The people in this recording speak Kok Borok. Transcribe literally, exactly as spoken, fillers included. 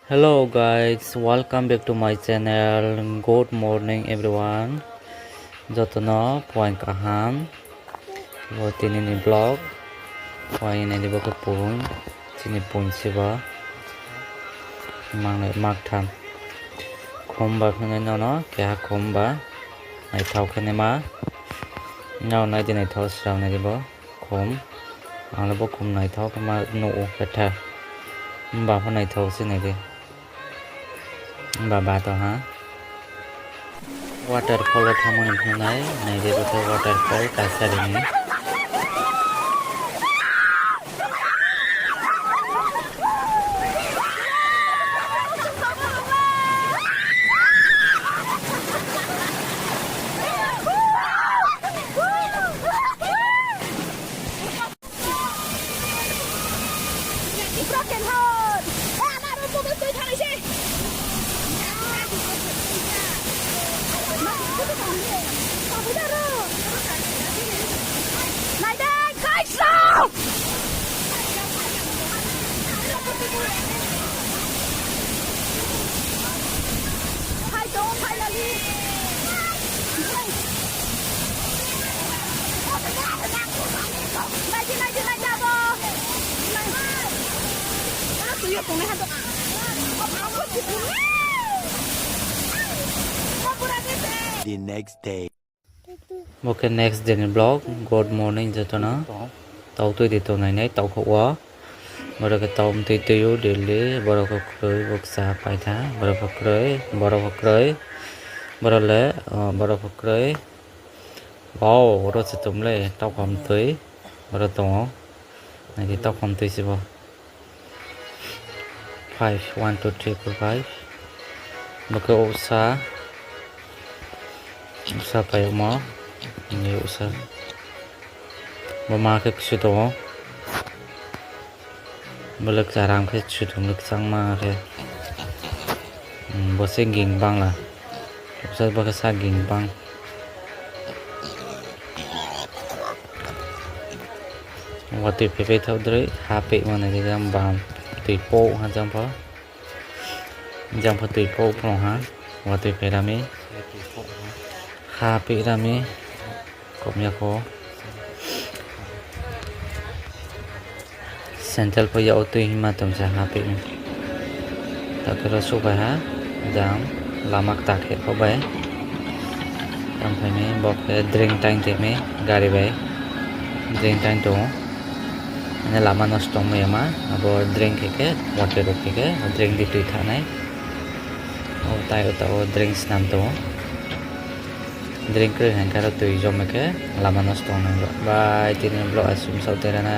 Hello guys, welcome back to my channel. Good morning everyone. Jotono puain kaham. Bo tini ni vlog. Puain ni bo ke puain. Chini puain siba. Mangnai maktham. Khumba phunai nono keha khumba. Naithok khe ma. Nao nai di naithok srang nai di bo. Khum. Ang bo khum naithok ma nugo khe tha. Baba naithok se nai di. Baba to ha. Waterfall o thangmani phunai nai di bo khe waterfall kaisa rini. The next day. Bo khe next day ni vlog. Good morning jotono. Tau twi di tongnai nai tau kho o. Borok khe tau twi twi o daily. Borok khe kwrwi bo ksa paitha. Borok khe kwrwi, borok khe kwrwi. Borok le, oh, borok khe kwrwi. Wow, oro se tum le tau kham twi. Borok tongo. Nai di tau kham twi se bo. Five, one, two, three, four, five. Bo khe usa. Usa paiyakma. Ni usa. Bo ma khe kusu tongo. Bo le kwchar ang khe kusu tongo kwchangma khe. Hmm, bo se ging bangla. Usa bo khe sa ging bang. Watwi phaipai thok dwrwi ha pek mani rijak bam twi pok ha jang pho. Jang pho twi pok phano ha watwi phairami ha pek rami komya kho. Central pho yao twi hima tongsa ha pik. Takhe ro subai ha jang lama kwtal khe kho bai. Tamo phaini bo khe drain tain temi gari bai. Drain tain tongo. Ani lama nosto wngma yama abo drain khe khe water rok khe khe drain di twi thanai. O tai o tabok drain swnam tongo. Drain kwrwi hai khe aro twi joma khe lama nosto wngnai. Bai tini vlog aswk bwsao twi rana.